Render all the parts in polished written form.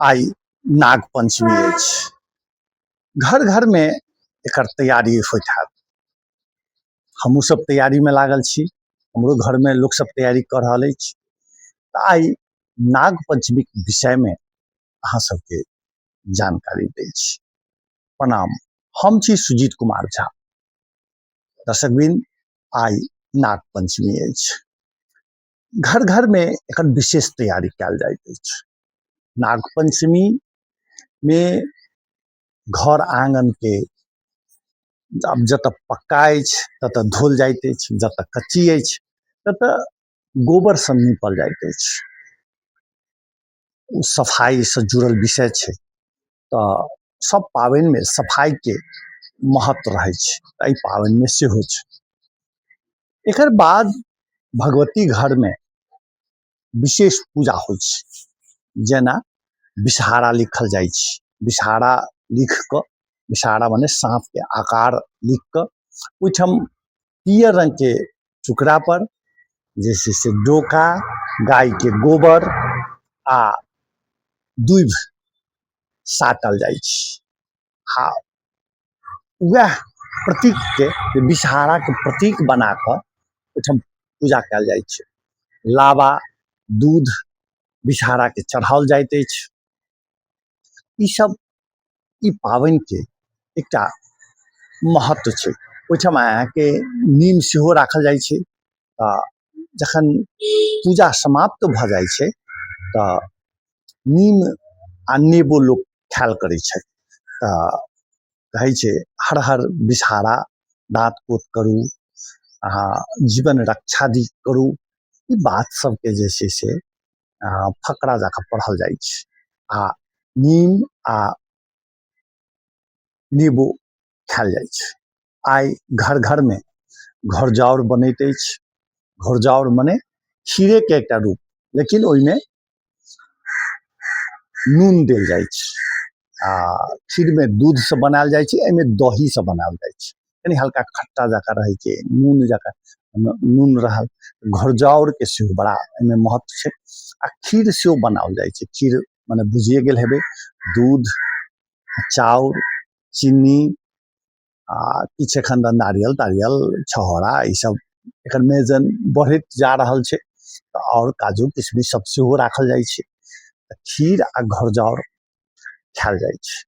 आइ नाग पंचमी अछि। घर घर मे एकर तैयारी होइत हैत। हमहूँ सब तैयारी मे लागल छी, हमरो घर मे लोक सब तैयारी कऽ रहल अछि। तऽ आइ नाग पंचमी के विषय मे अहाँ सबके जानकारी दै छी। प्रणाम, हम छी सुजीत कुमार झा। दर्शकवृंद, आइ नाग पंचमी अछि। घर घर मे एकर विशेष तैयारी कयल जाइत अछि। नाग पंचमी मे घर आंगन के आब जतऽ पक्का अछि ततऽ धोल जाइत अछि, जतऽ कच्ची अछि ततऽ गोबर सँ नीपल जाइत अछि। ओ सफाइ सँ जुड़ल विषय छै, तऽ सब पाबनि मे सफाइ के महत्व रहै छै, एहि पाबनि मे सेहो छै। एकर बाद भगवती घर मे विशेष पूजा होइ छै, जेना विषहारा लिखल जाइ छै। विषहारा लिख कऽ, विषहारा मने साँप के आकार लिख कऽ ओहिठाम पियर रंग के टुकड़ा पर जे छै से डोका, गाय के गोबर आ दूभि साटल जाइ छै। आ वएह प्रतीक के विषहारा के प्रतीक बना कऽ ओहिठाम पूजा कयल जाइ छै। लावा, दूध विषहारा के चढ़ाओल जाइत अछि। ई सब ई पाबनि के एकटा महत्व छै। ओहिठाम अहाँके नीम सेहो राखल जाइ छै। तऽ जखन पूजा समाप्त भऽ जाइ छै तऽ नीम आ नेबो लोक खायल करै छथि। तऽ कहै छै हर हर विषहारा दाँत कोत करू, अहाँ जीवन रक्षा दी करू। ई बात सबके जे छै से फकरा जकाँ पढ़ल जाइ छै आ नीम आ नेबो खायल जाइ छै। आइ घर घरमे घरजाउर बनैत अछि। घरजाउर मने खीरेके एकटा रूप, लेकिन ओहिमे नून देल जाइ छै आ खीरमे दूधसँ बनायल जाइ छै, एहिमे दहीसँ बनायल जाइ छै। कनि हल्का खट्टा जकाँ रहै छै, नून जकाँ नून रहल। घरजाउरके सेहो बड़ा एहिमे महत्व छै आ खीर सेहो बनाओल जाइ छै। खीर मने बुझिए गेल हेबै, दूध, चाउर, चीनी आ किछु एखन तऽ नारियल तारियल छहोरा ई सब एकर मेजन बढ़ैत जा रहल छै। आओर काजू किशमिश सब सेहो राखल जाइ छै। खीर आ घरजाउर खायल जाइ छै।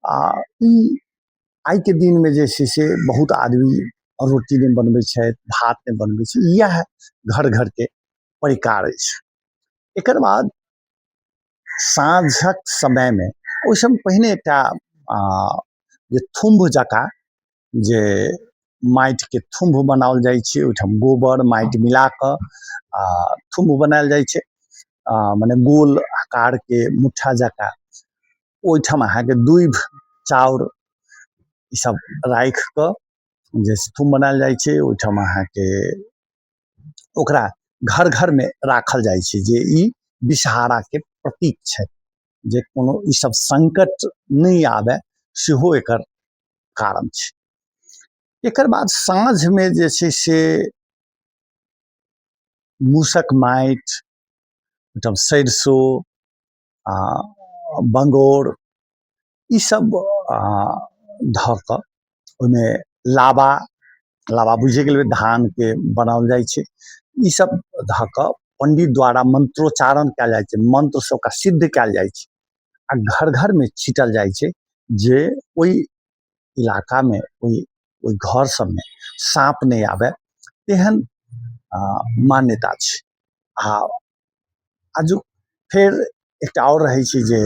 आ ई आइके दिनमे जे छै से बहुत आदमी रोटी नहि बनबै छथि, भात नहि बनबै छै, इएह घर घरके परिकार अछि। एकर बाद साँझक समयमे, ओहिसँ पहिने एकटा जे थुम्भ जकाँ जे माटिके थुम्भ बनाओल जाइ छै, ओहिठाम गोबर माटि मिलाकऽ आ थुम्भ बनायल जाइ छै, मने गोल आकारके मुट्ठा जकाँ। ओहिठाम अहाँके दूभि, चाउर ईसब राखि कऽ जे थुम्भ बनायल जाइ छै, ओहिठाम अहाँके ओकरा घर घरमे राखल जाइ छै जे ई विषहाराके प्रतीक छै, जे कोनो ई सब संकट नहि आबय सेहो एकर कारण छै। एकर बाद साँझमे जे छै से मूसक माटि, ओहिठाम सरिसो आ बंगोर ई सब धऽ कऽ ओहिमे लाबा, लाबा बुझिए गेलियै, धानके बनाओल जाइ छै, ई सब धऽ कऽ पंडित द्वारा मंत्रोच्चारण कयल जाइ छै, मंत्रसँ ओकरा सिद्ध कयल जाइ छै आ घर घरमे छीटल जाइ छै जे ओहि इलाकामे ओहि ओहि घर सबमे साँप नहि आबै, तेहन मान्यता छै। आ आजुक फेर एकटा आओर रहै छै जे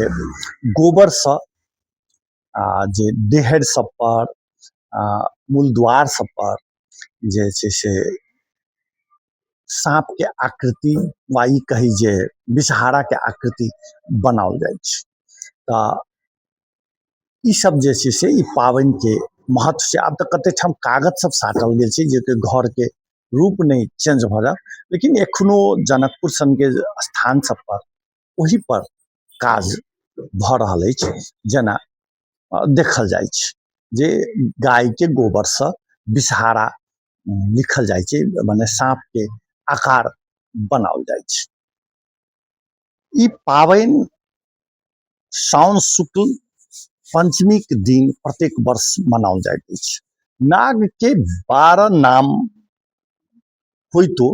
गोबरसँ जे देहरि सब पर, मूल द्वार सब पर जे छै से साँपके आकृति वा ई कही जे विषहाराके आकृति बनाओल जाइ छै। तऽ ई सब जे छै से ई पाबनिके महत्व छै। आब तऽ कते ठाम कागज सब साटल गेल छै जे घरके रूप नहि चेंज भऽ जाय, लेकिन एखनो जनकपुर सनके स्थान सब पर ओहि पर काज भऽ रहल अछि। जेना देखल जाइ छै जे गायके गोबरसँ विषहारा लिखल जाइ छै, मने साँपके आकार बनाओल जाइ छै। ई पाबनि साउन शुक्ल पञ्चमीके दिन प्रत्येक वर्ष मनाओल जाइत अछि। नागके 12 नाम होइतो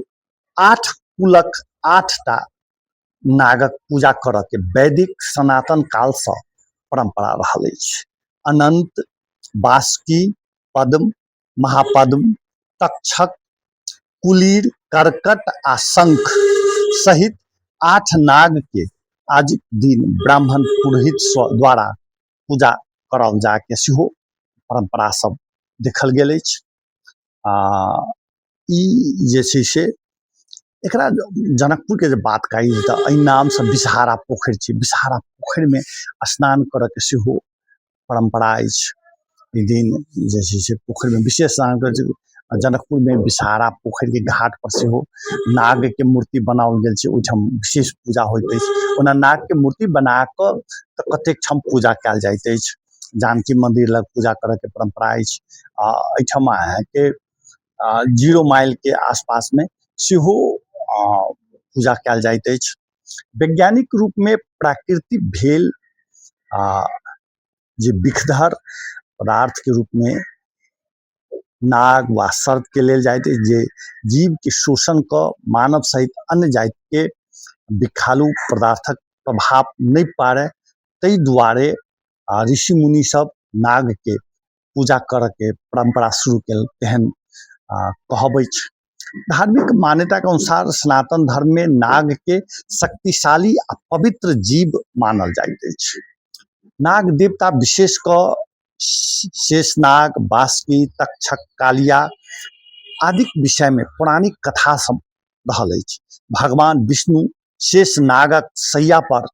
8 कुलक 8टा नागक पूजा करऽके वैदिक सनातन कालसँ परम्परा रहल अछि। अनन्त, बासुकी, पद्म, महापद्म, तक्षक, कुलीर, कर्कट आ शंख सहित 8 नागके आजुक दिन ब्राह्मण पुरोहित द्वारा पूजा कराओल जायके सेहो परम्परा सब देखल गेल अछि। आ ई जे छै से एकरा जनकपुरके जे बात कही तऽ एहि नामसँ विषहारा पोखरि छै। विषहारा पोखरिमे स्नान करऽके सेहो परम्परा अछि। एहि दिन जे छै से पोखरिमे विशेष स्नान करै छै। जनकपुरमे विषहारा पोखरिके घाट पर सेहो नागके मूर्ति बनाओल गेल छै, ओहिठाम विशेष पूजा होइत अछि। ओना नागके मूर्ति बना कऽ तऽ कतेक ठाम पूजा कयल जाइत अछि। जानकी मन्दिर लग पूजा करऽके परम्परा अछि। आ एहिठाम अहाँके 0 माइलके आसपासमे सेहो पूजा कयल जाइत अछि। वैज्ञानिक रूपमे प्राकृतिक भेल जे विषधर पदार्थके रूपमे नाग वा सर्पके लेल जाइत अछि, जे जीवके शोषण कऽ मानव सहित अन्य जातिके विषालु पदार्थक प्रभाव नहि पाड़य, ताहि दुआरे ऋषि मुनि सब नागके पूजा करऽके परम्परा शुरू केलक तेहन कहब अछि। धार्मिक मान्यताके अनुसार सनातन धर्ममे नागके शक्तिशाली आ पवित्र जीव मानल जाइत अछि। नाग देवता विशेष कऽ शेषनाग, बासुकी, तक्षक, कालिया आदिक विषयमे पौराणिक कथा सब रहल अछि। भगवान विष्णु शेषनागक शैया पर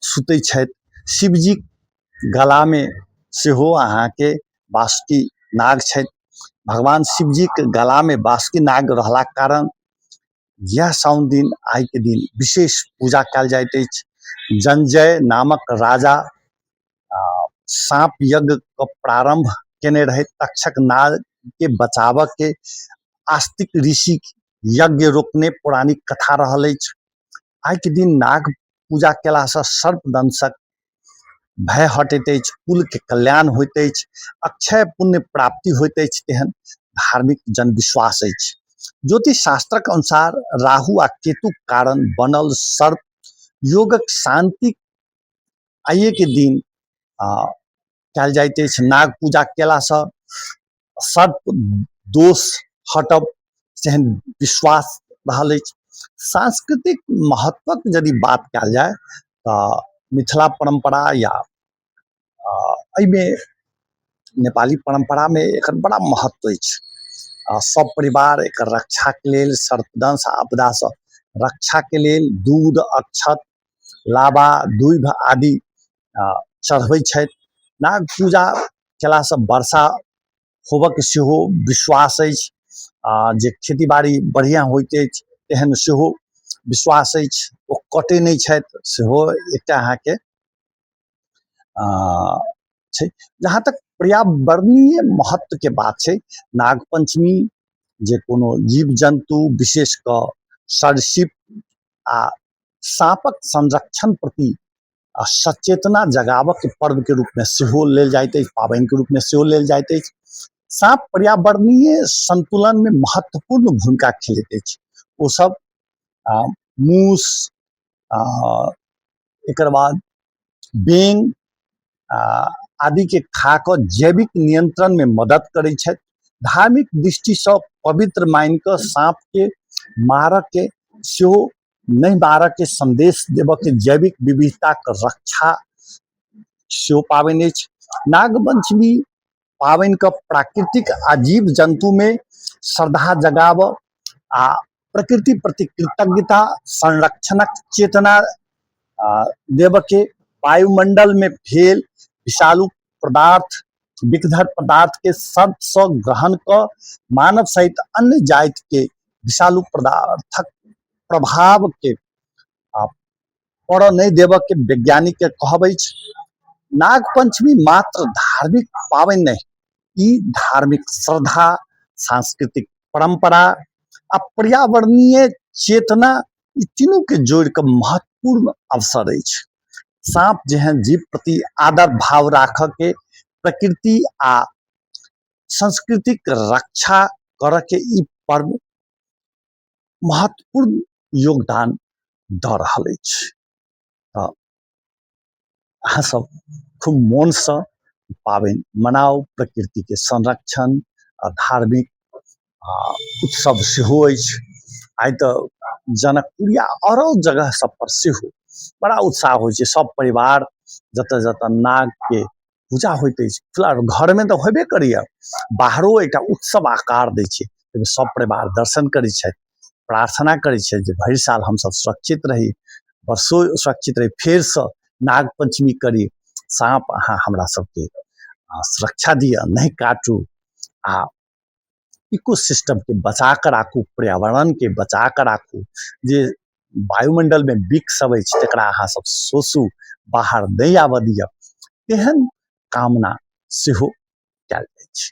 सुतै छथि। शिवजीक गलामे सेहो अहाँके बासुकी नाग छथि। भगवान शिवजीक गलामे बासुकी नाग रहलाक कारण यह साउन दिन आइके दिन विशेष पूजा कयल जाइत अछि। जंजय नामक राजा साँप यज्ञके प्रारम्भ केने रहथि। तक्षक नागके बचाबऽके आस्तिक ऋषि यज्ञ रोकने पौराणिक कथा रहल अछि। आइके दिन नाग पूजा केलासँ सर्पदंशक भय हटैत अछि, कुलके कल्याण होइत अछि, अक्षय पुण्य प्राप्ति होइत अछि, तेहन धार्मिक जनविश्वास अछि। ज्योतिष शास्त्रक अनुसार राहु आ केतुक कारण बनल सर्प योगक शान्ति आइएके दिन कयल जाइत अछि। नाग पूजा केलासँ सर्प दोष हटब सेहन विश्वास रहल अछि। सांस्कृतिक महत्वक यदि बात कयल जाय तऽ मिथिला परम्परा या एहिमे नेपाली परम्परामे एकर बड़ा महत्व अछि। आ सब परिवार एकर रक्षाके लेल सर्पदंश आपदासँ रक्षाके लेल दूध, अक्षत, लाबा, दूभि आदि चढ़बै छथि। नाग पूजा केलासँ वर्षा होबऽके सेहो विश्वास अछि। आ जे खेती बाड़ी बढ़िआँ होइत अछि तेहन सेहो विश्वास अछि। ओ कटै नहि छथि सेहो एकटा अहाँके छै। जहाँ तक पर्यावरणीय महत्वके बात छै, नाग पञ्चमी जे कोनो जीव जन्तु विशेष कऽ सरीसृप आ साँपक संरक्षण प्रति आ सचेतना जगाबऽके पर्वके रूपमे सेहो लेल जाइत अछि, पाबनिके रूपमे सेहो लेल जाइत अछि। साँप पर्यावरणीय सन्तुलनमे महत्वपूर्ण भूमिका खेलैत अछि। ओसभ मूस, एकर बाद बेंग आदिके खा कऽ जैविक नियंत्रणमे मदद करै छथि। धार्मिक दृष्टिसँ पवित्र मानि कऽ साँपके मारऽके सेहो नहि मारऽके सन्देश देबऽके जैविक विविधताके रक्षा सेहो पाबनि अछि। नागपञ्चमी पाबनिके प्राकृतिक आ जीव जन्तुमे श्रद्धा जगाबऽ आ प्रकृति प्रति कृतज्ञता संरक्षणक चेतना देबऽके, वायुमंडलमे भेल विषालु पदार्थ विषधर पदार्थके सर्पसँ ग्रहण कऽ मानव सहित अन्य जातिके विषालु पदार्थक प्रभावके पड़ऽ नहि देबऽके वैज्ञानिकके कहब अछि। नागपञ्चमी मात्र धार्मिक पाबनि नहि, ई धार्मिक श्रद्धा, सांस्कृतिक परम्परा आ पर्यावरणीय चेतना, ई तीनूके जोड़िकऽ महत्वपूर्ण अवसर अछि। साँप जेहन जीव प्रति आदर भाव राखऽके, प्रकृति आ संस्कृतिक रक्षा करऽके ई पर्व महत्वपूर्ण योगदान दऽ रहल अछि। तऽ अहाँ सब खूब मोनसँ पाबनि मनाउ, प्रकृतिके संरक्षण आ धार्मिक उत्सव सेहो अछि। आइ तऽ जनकपुर या आरो जगह सब पर सेहो बड़ा उत्साह होइ छै। सब परिवार जतऽ जतऽ नागके पूजा होइत अछि, घरमे तऽ होबे करैया, बाहरो एकटा उत्सव आकार दै छै। ओहिमे सब परिवार दर्शन करै छथि, प्रार्थना करै छथि जे भरि साल हमसब सुरक्षित रही, वर्षो सुरक्षित रही, फेरसँ नाग पञ्चमी करी, साँप अहाँ हमरा सबके सुरक्षा दिअ, नहि काटू आ इको सिस्टमके बचा कऽ राखू, पर्यावरणके बचा कऽ राखू। जे वायुमंडलमे विष सब अछि तकरा अहाँ सब शोषू, बाहर नहि आबऽ दिअ, एहन कामना सेहो कयल जाइ छै।